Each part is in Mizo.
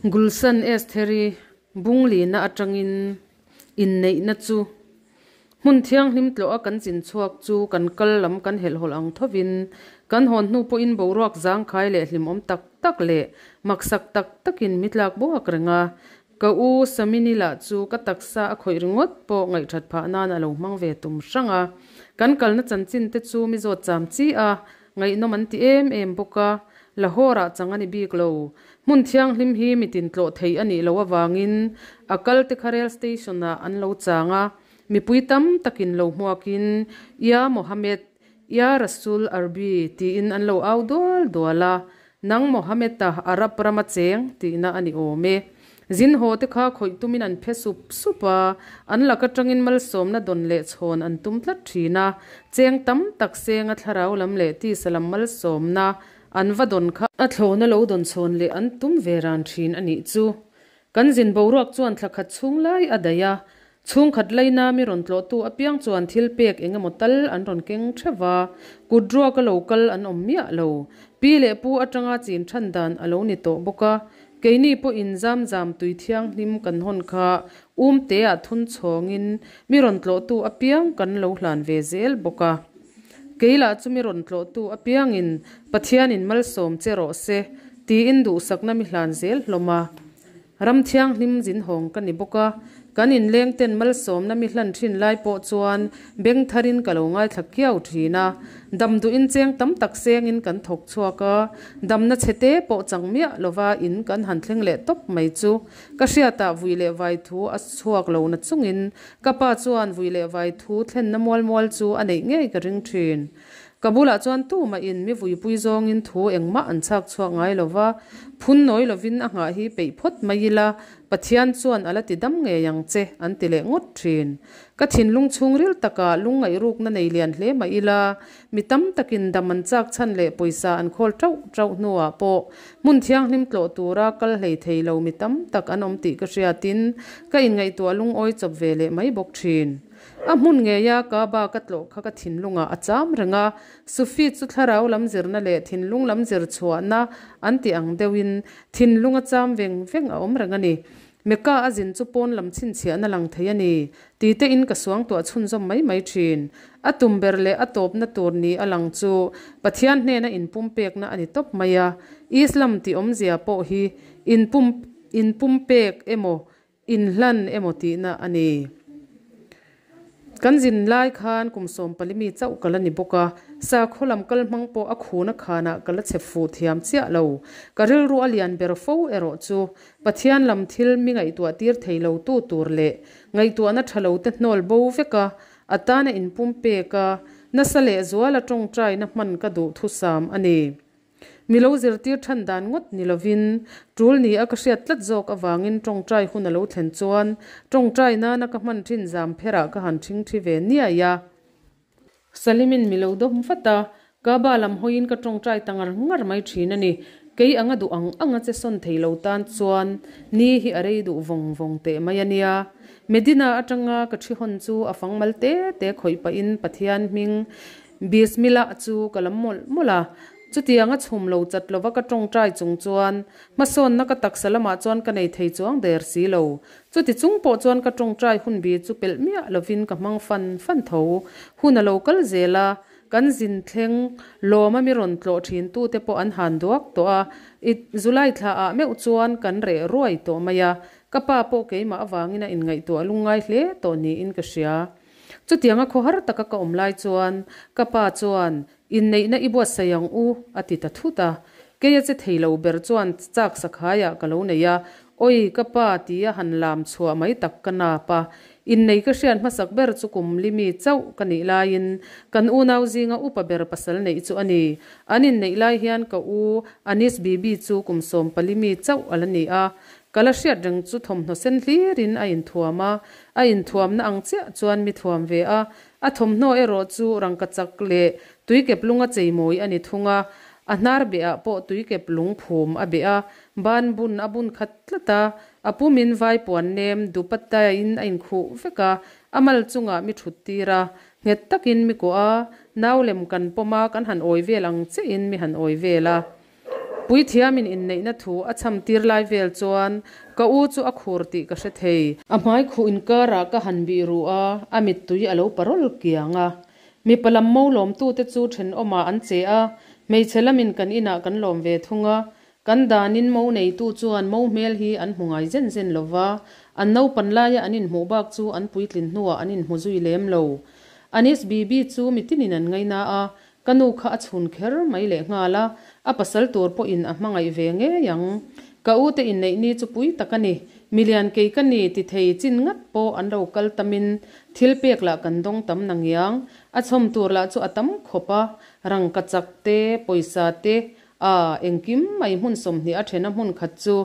Gulsan Estheri bunglina atangin inneihna chu hmun thianghlim tlawh a kan chin chhuak chu kan kal lam kan helhhawlh ang thovin kan hawn hnu pawhin boruak zangkhai leh hlimawm tak tak leh maksak tak takin mi tlak buak reng a. Ka u Samini lah chu ka taksa a khawih ringawt pawh ngaihthat phah nan a lo hmang ve tum hrang a. Kan kalna chanchin te chu mi zawt cham chi a, ngaihnawm an ti em em bawk a. Lahore ah chang a ni bik lo. Hmun thianghlim hi mitin tlawh theih a nih loh avangin a kal te kha rail station ah an lo chang a, mipui tam takin lo hmuakin Ya Mohammed, Ya Rasul Arbi tiin an lo au dual dual a, Nang Mohammed-a Arab rama cheng tihna a ni awm e. Zin haw te kha khawih tumin an phe sup sup a, an lak atangin malsawmna dawn leh chhawn an tum tlat thin a, cheng tam tak senga thlarau lam leh tisa lam malsawmna an va dawn kha a thlawna lo dawn chhawn leh an tum ve ran thin a nih chu. Kan zin boruak chuan thla khat chhung lai a daih a, chhungkhat laina mi rawn tlawhtu apiang chuan thil pek eng emaw tal an rawn keng theuh a, kut ruaka lo kal an awm miah lo. Pi leh pu atanga chin than dan a lo ni tawh bawk a, keini pawhin zam zam tui thianghlim kan hawn kha um teah thun chhawngin mi rawn tlawhtu apiang kan lo hlan ve zel bawk a. Kei lah chu mi rawn tlawhtu apiangin Pathianin malsawm che rawh se tiin duhsakna mi hlan zel hlawm a. Ram thianghlim zin hawng ka ni bawk a, kan inleng ten malsawmna mi hlan thin lai pawh chuan beng tharin ka lo ngaithla kiau thin a. Dam duhin cheng tam tak sengin kan thawk chhuak a, damna chhe te pawh chang miah lova in kan han thleng leh tawp mai chu ka hriatah vui leh vai thu a chhuak lo na chungin Ka pa chuan vui leh vai thu thlenna mual mual chu a neih ngei ka ring thin. Ka bulah chuan tumah in mi vuipui zawngin thu engmah an chhak chhuak ngai lo va, phun nawi lovin a nghah hi peih phawt mai ila, Pathian chuan a la ti dam ngei ang che, an ti leh ngawt thin. Ka thinlung chhungril takah lungngaih rukna nei lian hle mah ila, Mi tam takin dam an chak chhan leh pawisa an khawl tauh tauh hnuah pawh hmun thianghlim tlawh tura kal hlei thei lo mi tam tak an awm tih ka hriatin ka inngaihtuah lungawi chawp ve leh mai bawk thin. A hmun ngeia Kaaba ka tlawh kha ka thinlungah a cham reng a, Sufi chu thlarau lam zirna leh thinlung lam zir chhuahna an tih ang deuhin thinlung a cham veng veng a awm reng a ni. Mecca a zin chu pawn lam chhinchhiahna lang thei a ni, ti te in ka suangtuah chhunzawm mai mai thin. A tum ber leh a tawpna tur ni a lang chu Pathian hnena inpumpekna a ni tawp mai a. Islam tih awmzia pawh hi inpum inpumpek emaw inhlan emaw tihna a ni. Kan zin lai khan kum sawmpali mi chauh ka la ni bawk a, sakhaw lam kal hmang pawh a khuna khanah ka la chhe fuh thiam chiah lo. Ka rilru a lian ber fo erawh chu Pathian lam thil mi ngaihtuah tir thei lo tu tur leh ngaihtuahna tha lo te hnawl bo vek a, a tana inpum pek a, nasa leh zuala tawngtaina hman ka duh thusam a ni. Mi lo zirtir than dan ngawt ni lovin, tul ni a ka hriat tlat zawk avangin tawngtai hun a lo thlen chuan tawngtai nana ka hman thin zam pherah ka han thingthi ve niai a. Salimin mi lo dawm vat a, Kaaba lam hawiin ka tawngtai ta ngar ngar mai thin a ni. Kei anga duh ang anga che sawn thei lo tan chuan ni hi a rei duh vawng vawng teh mai a nia. Medina atanga ka thi hawn chu a fang mal te te khawih pahin Pathian hming Bismillah chu ka lam mawlh mawlh a. Chutianga chhum lo chat lova ka tawngtai chung chuan hmasawnna ka taksa lamah chuan ka nei thei chuang der si lo. Chuti chung pawh chuan ka tawngtai hun bi chu pelh miah lovin ka hmang fan fan tho. Hun a lo kal zel a, kan zin thleng lawma mi rawn tlawh thin tute pawh an han duak tawh a, i July thla ah meuh chuan kan reh ruai tawh mai a, ka pa pawh keimah avangin a inngaihtuah lungngai hle tawh niin ka hria. Chutianga khawhar taka ka awm lai chuan ka pa chuan Inneihna i buatsaih ang u, a ti ta thut a. Kei a che thei lo ber chuan chak sakhaiah ka lo nei a, Awi, ka pa, tia han lam chhuah mai tak ka nap a. Innei ka hriat hmasak ber chu kum li mi chauh ka nih laiin kan unau zinga upa ber pasal neih chu a ni. An inneih lai hian ka u Anis Bibi chu kum 14 mi chauh a la ni a. Ka la hriat reng chu thawmhnaw sen hlirin a inthuam a, a inthuamna ang chiah chuan mi thuam ve a, A thawmhnaw erawh chu rangkachak leh tuikep lunga cheimawi a ni thung a, a hnar behah pawh tuikep lung phum a beh a, ban bun a bun khat tlat a, a pumin vaipuan nem dupatta-in a inkhuh vek a, a mal chungah mi thut tir a, nghet takin mi kuah a, nau lem kan pawm a, kan han awi vel ang chiahin mi han awi vel a. Puithiamin inneihna thu a chham tir lai vel chuan ka u chu a khur tih ka hre thei. A hmai khuh inkarah ka han bih ru a, a mittui a lo parawl kiang a. Mipa lam mo lawmtute chu thenawmah an che a, hmeichhe lamin kan inah kan lawm ve thung a. Kan danin mo neitu chuan mo hmel hi an hmu ngai zen zen lo va, an naupan laia an inhmuh bak chu an puitlin hnuah an inhmu zui lem lo. Anis Bibi chu mitinin an ngaina a, Ka nu kha a chhun kher mai leh nghal a, a pasal tur pawhin a hmangaih ve ngei ang. Ka u te inneih ni chu pui tak a ni. Milian kei ka ni ti thei chin ngat pawh an lo kal tamin thil pek lah kan dawng tam na ngiang. A chhawm tur lah chu a tam khawp a, rangkachak te, pawisa te, a, engkim mai hmun 20 a thena hmun khat chu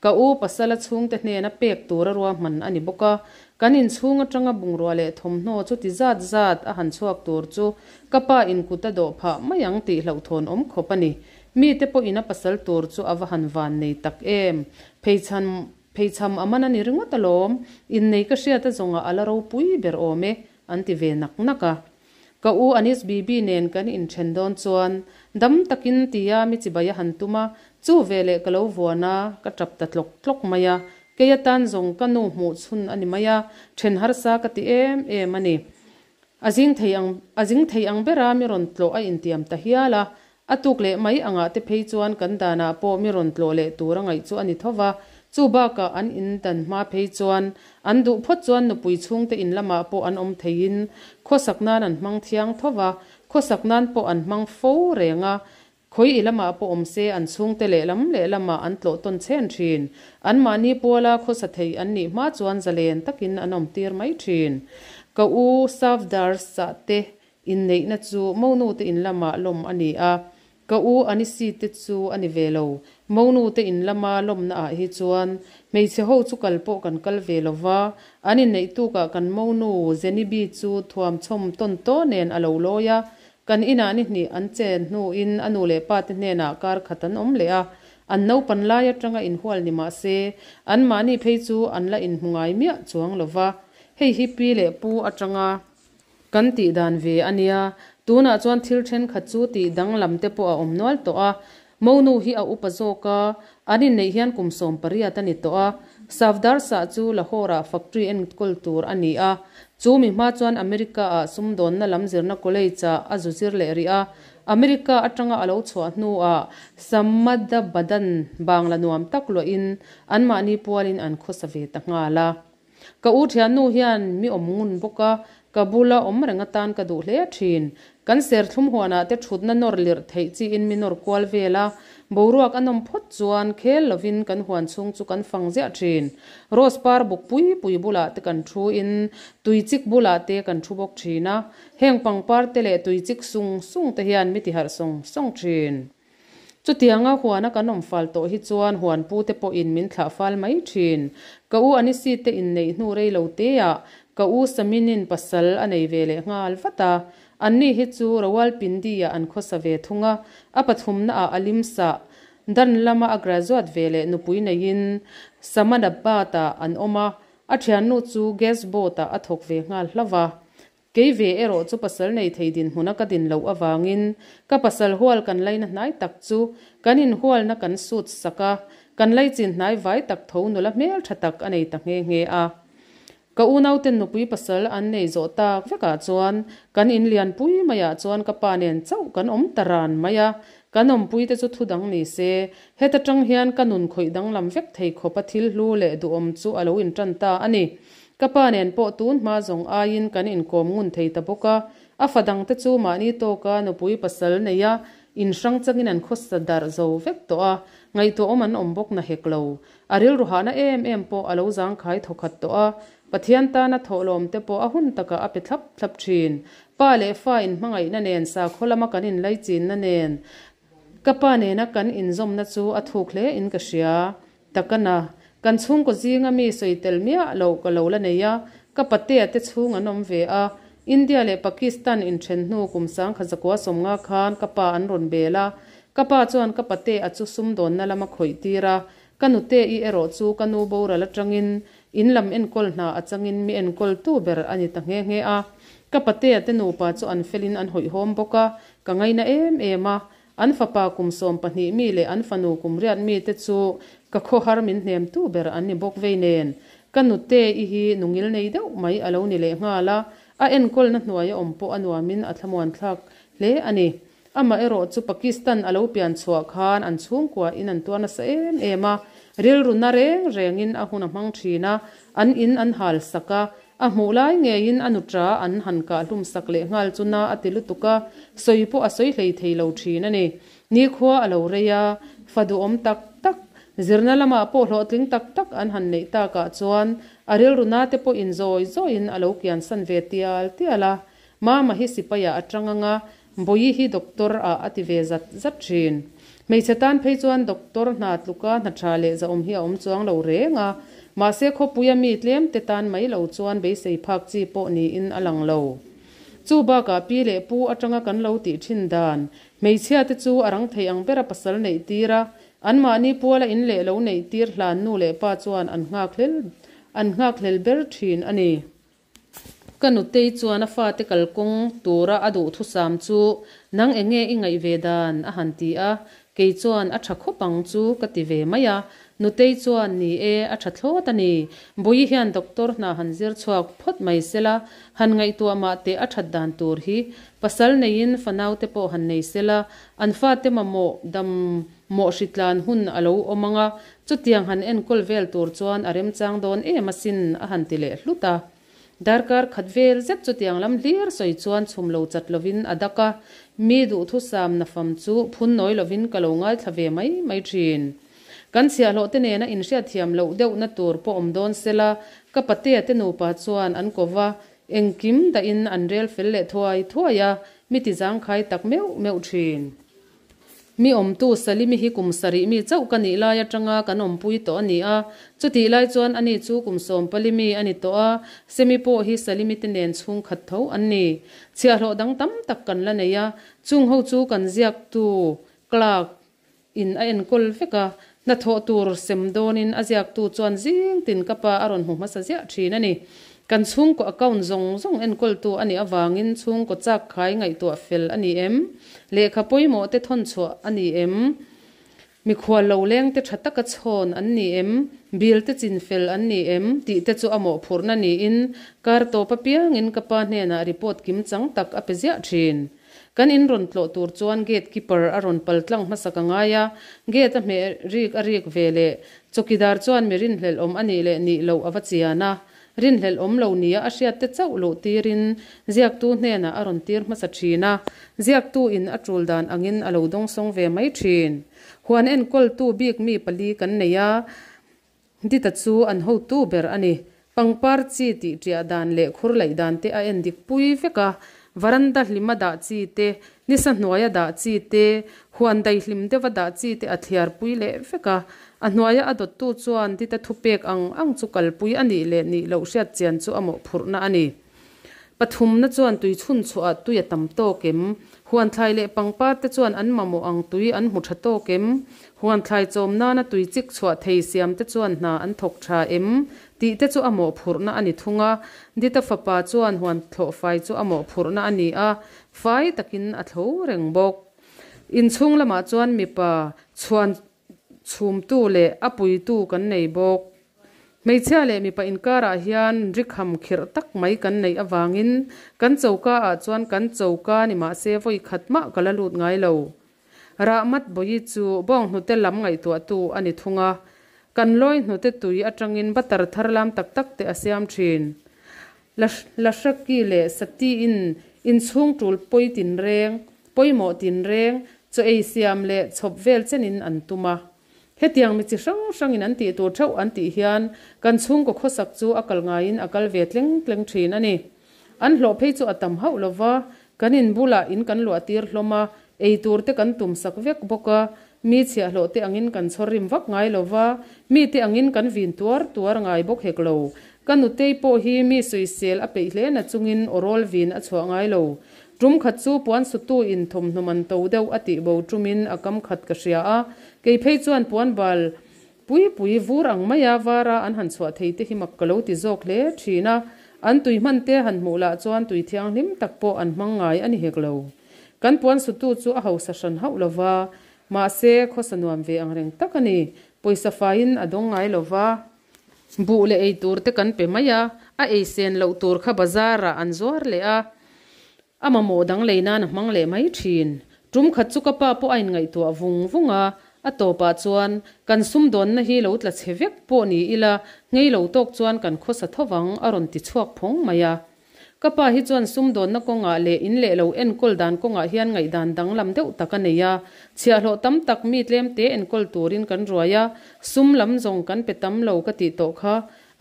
ka u pasala chhungte hnena pek tura ruahman a ni bawk a. Kan inchhung atanga bungrua leh thawmhnaw chu ti zat zat a han chhuak tur chu ka pa in kut a dawh phah mai ang tih hlauhthawn awm khawp a ni. Mite pawhin a pasal tur chu a va han van nei tak em. Pheichham pheichham a man a ni ringawt alawm, innei ka hriat a zawngah a la ropui ber awm e, an ti ve nak nak a. Ka u Anis Bibi nen kan inthen dawn chuan dam takin tia mi chibai a han tum a, chu veleh ka lo vuan a, ka tap ta tlawk tlawk mai a. Kei atan zawng ka nu hmuh chhun a ni mai a, then harsa ka ti em em a ni. A zing thei ang a zing thei ang bera mi rawn tlawh a intiam ta hial a, A tuk leh mai angah te phei chuan kan danah pawh mi rawn tlawh leh tur a ngaih chu a ni tho va, chu bakah an in dan hma phei chuan an duh phawt chuan nupui chhungte in lamah pawh an awm theiin khawsak nan an hmang thiang tho va, khawsak nan pawh an hmang fo reng a, khawi i lamah pawh awm se an chhungte lehlam lehlamah an tlawh tawn chhen thin. Anmahni puala khawsa thei an nih hma chuan zalen takin an awm tir mai thin. Ka u Safdar sah te Inneihna chu Monu te in lamah lawm a ni a, ka u Anisi te chu a ni ve lo. Monu te in lama lawmna ah hi chuan hmeichhe ho chu kal pawh kan kal ve lo va, an inneih tukah kan Monu Zenibi chu thuamchhawm tawn taw nen a lo lawi a, kan inah ni hnih an chen hnuin a nu leh pa te hnenah kar khat an awm leh a, an naupan lai atanga inhual ni mah se anmahni phei chu an la inhmu ngai miah chuang lo va, hei hi pi leh pu atanga Kan tih dan ve a nia, tunah chuan thil thenkhat chu tih danglam te pawh a awm nual tawh a. Monu hi a upa zawk a, an inneih hian kum 18 a ni tawh a. Safdar Shah chu Lahore-ah factory enkawl tur a ni a, chu mi hma chuan America-ah sumdawnna lam zirna college-ah a zu zir leh rih a. America atanga a lo chhuah hnuah Samadabad-an bangla nuam tak luahin anmahni pualin an khawsa ve ta nghal a. Ka u thiannu hian mi awm ngun bawk a, ka bula awm reng atan ka duh hle thin. Kan serthlum huanah te thutna nawr lirh theih chiin mi nawr kual vel a, boruak a nawm phawt chuan khel lovin kan huan chhung chu kan fang ziah thin. Rose par buk pui pui bulah te kan thu in tui chik bulah te kan thu bawk thin a, heng pangpar te leh tui chik sung sung te hian mi tiharh sawng sawng thin. Chutianga huana kan awm fal tawh hi chuan huan pu te pawhin min thlah fal mai thin. Ka u Anisi te inneih hnu rei lo teah ka u Saminin pasal a nei ve leh nghal vat a. Anni hi chu Rawalpindi-ah an khawsa ve thung a, a pathumnaah a limsah dan lama a graduate ve leh nupui neiin Samadabad-ah an awm a, a thiannu chu gas boat-ah a thawk ve nghal hlauh a. Kei ve erawh chu pasal nei thei dinhmuna ka din loh avangin ka pasal hual kan laina hnai tak chu kan inhualna kan sut sak a, kan laichin hnai vai tak tho nula hmel tha tak a nei ta nghe nghe a. Ka unauten nupui pasal an nei zawh tak vekah chuan kan in lianpui maiah chuan ka pa nen chauh kan awm ta ran mai a, kan awmpuite chu thu dang ni se, heta tang hian ka nun khawih danglam vek thei khawpa thil hlu leh duhawm chu a lo intan ta a ni. Ka pa nen pawh tun hma zawng aiin kan inkawm ngun thei ta bawk a, a fa dangte chu mahni tawka nupui pasal nei a, in hrang changin an khawsa darh zo vek tawh a, ngaihtuahawm an awm bawk na hek lo. A rilru hahna em em pawh a lo zangkhai thawkhat tawh a, Pathian tana thawhlawm te pawh a hun takah a pe thlap thlap thin. Pa leh fa inhmangaihna nen sakhaw lama kan inlaichinna nen ka pa nena kan inzawmna chu a thuk hle in ka hria. Takana, kan chhungkaw zinga mi sawi tel miah loh ka lo la nei a, ka patea te chhung an awm ve a, India leh Pakistan inthen hnu kum sangkhat zakua 50 khan ka pa an rawn bel a, ka pa chuan ka patea chu sumdawnna lama khawih tir a, ka nute i erawh chu ka nu boral atangin in lam enkawl hna atangin mi enkawl tu ber a ni ta nghe nghe a. Ka patea te nupa chu an felin an hawihhawm bawk a, ka ngaina em em a. An fapa kum 12 mi leh an fanu kum 8 mi te chu ka khawhar min hnemtu ber an ni bawk vei nen. Ka nute-i hi nungil nei deuh mai a lo ni lehnghal a, a enkawlna hnuaia awm pawh a nuamin a thlamuanthlak hle a ni. Amaherawh chu Pakistan a lo pian chhuah khan an chhungkua in an tuar nasa em em a, rilru na reng rengin a hun a hmang thin a, an in an hal sak a, a hmuh lai ngeiin a nutra an han kah hlum sak leh nghal chu na a ti lutuk a, sawi pawh a sawi hlei thei lo thin a ni. Nikhua a lo rei a, fa duhawm tak tak, zirna lamah pawh hlawhtling tak tak an han neih takah chuan a rilru na te pawhin zawi zawiin a lo kiansan ve tial tial a, Mama hi sipaiah a tang anga, Bawihi hi doctor ah a ti ve zat zat thin. Hmeichhe tan phei chuan doctor hna tluka hna tha leh zahawm hi a awm chuang lo reng a, mahse khawpuia mi tlem te tan mai lo chuan beisei phak chi pawh niin a lang lo. Chu bakah pi leh pu atanga kan lo tih thin dan, hmeichhia te chu a rang thei ang bera pasal neih tir a, anmahni puala in leh lo neih tir hlan nu leh pa chuan an nghakhlel an nghakhlel ber thin a ni. Ka nutei chuan a fate kalkawng tura a duhthusam chu nang enge i ngaih ve dan? a han ti a, kei chuan a tha khawp ang chu ka ti ve mai a. Nutei chuan ni e, a tha thlawt a ni. Bawihi hian doctor hna han zir chhuak phawt mai sela, han ngaihtuah mah teh a that dan tur hi. Pasal neiin fanaute pawh han nei sela, an fate mamawh dam mawh hritlan hun a lo awm ang a, Chutiang han enkawl vel tur chuan a remchang dawn em asin a han ti leh hlut a. Darkar khat vel zet chutiang lam hlir sawi chuan chhum lo chat lovin a dak a, mi duhthusam nafam chu phun nawi lovin ka lo ngaithla ve mai mai thin. Kan chhiahhlawh te nena inhriatthiam loh deuhna tur pawh awm dawn sela, ka patea te nupa chuan an ko va, engkim dahin an rel fel leh thuai thuai a, mi ti zangkhai tak meuh meuh thin. Mi awmtu Salimi hi kum sarih mi chauh ka nih lai atanga kan awmpui tawh a ni a, chutih lai chuan ani chu kum 14 mi a ni tawh a, Semi pawh hi Salimi te nen chhungkhat tho an ni. Chhiahhlawh dang tam tak kan la nei a, chung ho chu kan ziaktu, clerk, in a enkawl vek a, hnathawh tur sem dawnin a ziaktu chuan zing tin ka pa a rawn hmu hmasa ziah thin a ni. Kan chhungkaw account zawng zawng enkawltu a nih avangin chhungkaw chak khai ngaihtuah fel a ni em? Lehkha pawimawh te thawn chhuah a ni em? Mikhual lo leng te tha taka chhawn an ni em? Bill te chin fel an ni em? Tih te chu a mawhphurhna niin kar tawp apiangin ka pa hnenah report kim chang tak a pe ziah thin. Kan in rawn tlawh tur chuan gate keeper a rawn pal tlang hmasak a ngai a, gate a hmeh rik a rik ve leh chawkidar chuan mi rinhlelh awm a nih leh nih loh a va chian a, rinhlelh awm lo nia a hriat te chauh luh tirin ziaktu hnenah a rawn tir hmasa thin a, ziaktu in a tul dan angin a lo dawngsawng ve mai thin. Huan enkawltu bik mi pali kan nei a. Dita chu an hotu ber a ni. Pangpar chi tih ṭiah dan leh khur laih dan te a en dik pui vek a. Varanda hlima dah chi te, nisa hnuaia dah chi te, huan daihlim deuha dah chi te a thliar pui leh vek a. A hnuaia a dawttu chuan Dita thupek ang ang chu kalpui a nih leh nih loh hriat chian chu a mawhphurhna a ni. Pathumna chuan tui chhun chhuah tui a tam tawk em? Huan thlai leh pangpar te chuan an mamawh ang tui an hmu tha tawk em? Huan thlai chawm nana tui chik chhuah thei siam te chuan hna an thawk tha em? Tih te chu a mawhphurhna a ni thung a. Dita fapa chuan huan thlawh fai chu a mawhphurhna a ni a, fai takin a thlo reng bawk. Inchhung lamah chuan mipa chhuan chhumtu leh a puitu kan nei bawk. Hmeichhia leh mipa inkarah hian rikham khirh tak mai kan neih avangin kan choka ah chuan kan choka ni mahse vawi khat mah ka la lut ngai lo. Rahmat Bawihi chu bawnghnute lam ngaihtuahtu a ni thung a, kan lawi hnute tui atangin butter thar lam tak tak te a siam thin. Lahraki leh Sati-in inchhung tul pawi tinreng, pawimawh tinreng, chaw ei siam leh chhawp vel chenin an tum a. Hetiang mi chi hrang hrangin an tih tur theuh an tih hian kan chhungkaw khawsak chu a kal ngaiin a kal ve tleng tleng thin a ni. An hlawh phei chu a tam hauh lo va, kan in bulah in kan luah tir hlawm a, ei tur te kan tum sak vek bawk a, mi chhiahhlawh te angin kan chhawr rim vak ngai lo va, mi te angin kan vin tuar tuar ngai bawk hek lo. Ka nutei pawh hi mi sawisel a peih hle na chungin awrawl vin a chhuah ngai lo. Tum khat chu puan sutu in thawmhnaw man to deuh a tih bo tumin a kam khat ka hria a, kei phei chuan puan bal pui pui vur ang maia vara an han chhuah thei te hi mak ka lo ti zawk hle thin a, an tui hman te han hmuh lah chuan tui thianghlim tak pawh an hmang ngai a ni hek lo. Kan puan sutu chu a hausa hran hauh lo va, mahse, khawsa nuam ve ang reng tak a ni. Pawisa faiin a dawng ngai lo va. Buh leh ei tur te kan pe mai a, a ei sen loh tur kha bazar ah an zuar leh a, a mamawh dang lei nan a hmang leh mai thin. Tum khat chu ka pa pawh a inngaihtuah vung vung a, a tawpah chuan kan sumdawnna hi lo tla chhe vek pawh ni ila, nghei lo tawk chuan kan khawsa tho vang a rawn ti chhuak phawng mai a. Ka pa hi chuan sumdawnna kawngah leh in leh lo enkawl dan kawngah hian ngaihdan danglam deuh tak a nei a. Chhiahhlawh tam tak mi tlemte enkawl turin kan ruai a, sum lam zawng kan pe tam lo ka tih tawh kha.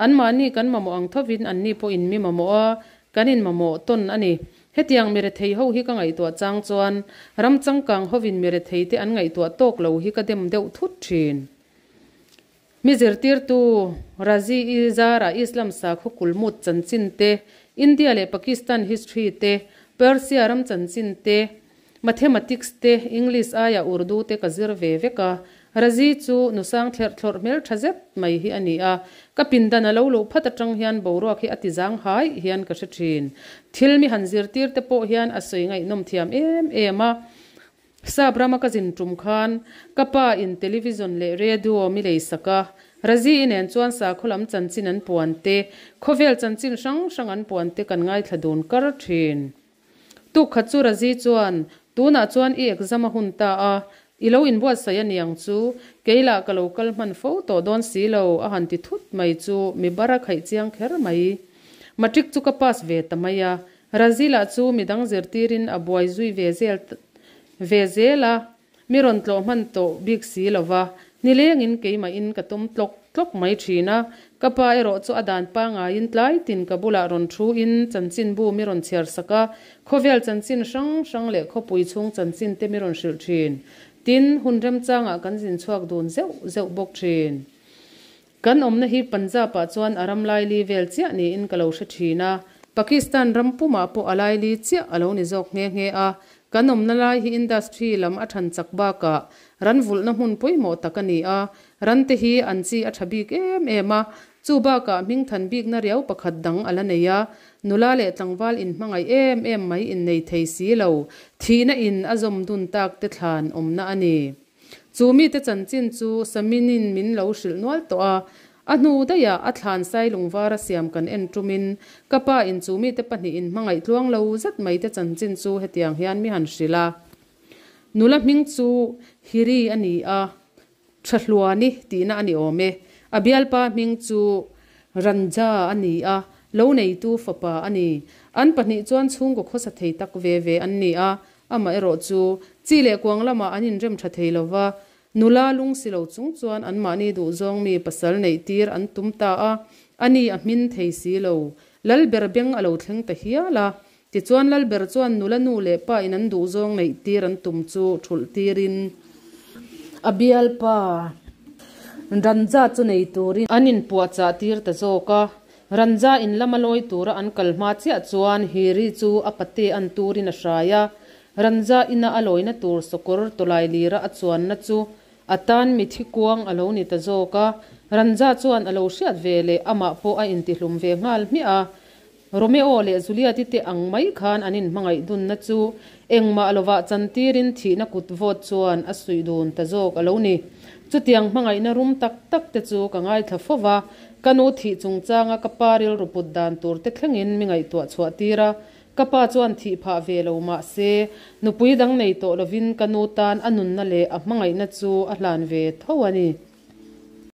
Anmahni kan mamawh ang thovin anni pawhin mi mamawh a, kan inmamawh tawn a ni. Hetiang mirethei ho hi ka ngaihtuah chang chuan ram changkang hovin miretheite an ngaihtuah tawk lo hi ka dem deuh thut thin. Mi zirtirtu Razi-i zarah Islam sakhaw kulmut chanchin te, India leh Pakistan history te, Persia ram chanchin te, Mathematics te, English aia Urdu te ka zir ve vek a. Razi chu nusang thlerh thlawrh hmel tha zet mai hi a ni a. Ka pindan a lo luh phat atang hian boruak hi a ti zang hai hian ka hre thin. Thil mi han zirtir te pawh hian a sawi ngaihnawm thiam em em a. Sap rama ka zin tum khan ka pa in television leh radio mi lei sak a, Razi-i nen chuan sakhaw lam chanchin an puan te, khawvel chanchin hrang hrang an puan te kan ngaithla dun kar thin. Tuk khat chu Razi chuan, Tunah chuan i exam a hun ta a, i lo inbuatsaih a niang chu, kei lah ka lo kal hman fo tawh dawn si lo a han ti thut mai chu mi bar a khaih chiang kher mai. Matric chu ka pass ve ta mai a, Razi lah chu midang zirtirin a buai zui ve zel ve zel a, mi rawn tlawh hman tawh bik si lo va, nilengin keimahin ka tum tlawk tlawk mai thin a, ka pa erawh chu a dan pangaiin tlai tin ka bulah rawn thu in chanchinbu mi rawn chhiar sak a, khawvel chanchin hrang hrang leh khawpui chhung chanchin te mi rawn hrilh thin. Tin, hun remchangah kan zin chhuak dun zeuh zeuh bawk thin. Kan awmna hi Punjab ah chuan a ram laili vel chiah niin ka lo hre thin a, Pakistan ram pumah pawh a laili chiah a lo ni zawk nghe nghe a. Kan awmna lai hi industry lam a than chak bakah ran vulhna hmun pawimawh tak a ni a, ran te hi an chi a tha bik em em a, chu bakah hmingthan bikna riau pakhat dang a la nei a, nula leh tlangval inhmangaih em em mai innei thei si lo, thihna in a zawm dun tak te thlan awmna a ni. Chu mite chanchin chu Saminin min lo hrilh nual tawh a, a hnu daihah a thlan Sailungvar a siam kan en tumin ka pa in chu mite pahnihin hmangaih tluang lo zet mai te chanchin chu hetiang hian mi han hrilh a. Nula hming chu Hiri a ni a, Thahluani tihna a ni awm e. A bialpa hming chu Ranja a ni a, lo neitu fapa a ni. An pahnih chuan chhungkaw khawsa thei tak ve ve an ni a, Amaherawh chu, chi leh kuang lamah an inrem tha thei lo va, nula lung si lo chung chuan anmahni duhzawng mi pasal neih tir an tum ta a, ani a hmin thei si lo. Lalber beng a lo thleng ta hial a. Tichuan Lalber chuan nula nu leh pa in an duhzawng neih tir an tum chu thulh tirin a bialpa Ranja chu nei turin an inpuahchah tir ta zawk a. Ranja in lama lawi tura an kal hma chiah chuan Hiri chu a pate an turin a hrai a, Ranja ina a lawina tur sawkawr tawlai lira a chuanna chu a tan mithi kuang a lo ni ta zawk a, Ranja chuan a lo hriat ve leh amah pawh a intihlum ve nghal hmiah a. Romeo leh Juliet-i te ang mai khan an inhmangaih dunna chu engmah lovah chantirin thihna kut vawt chuan a suih dun ta zawk a lo ni. Chutiang hmangaihna rum tak tak te chu ka ngaithla fo va, ka nu thih chungchanga ka pa rilru put dan tur te thlengin mi ngaihtuah chhuah tir a. Ka pa chuan thih phah ve lo mah se, nupui dang nei tawh lovin ka nu tan a nunna leh a hmangaihna chu a hlan ve tho a ni.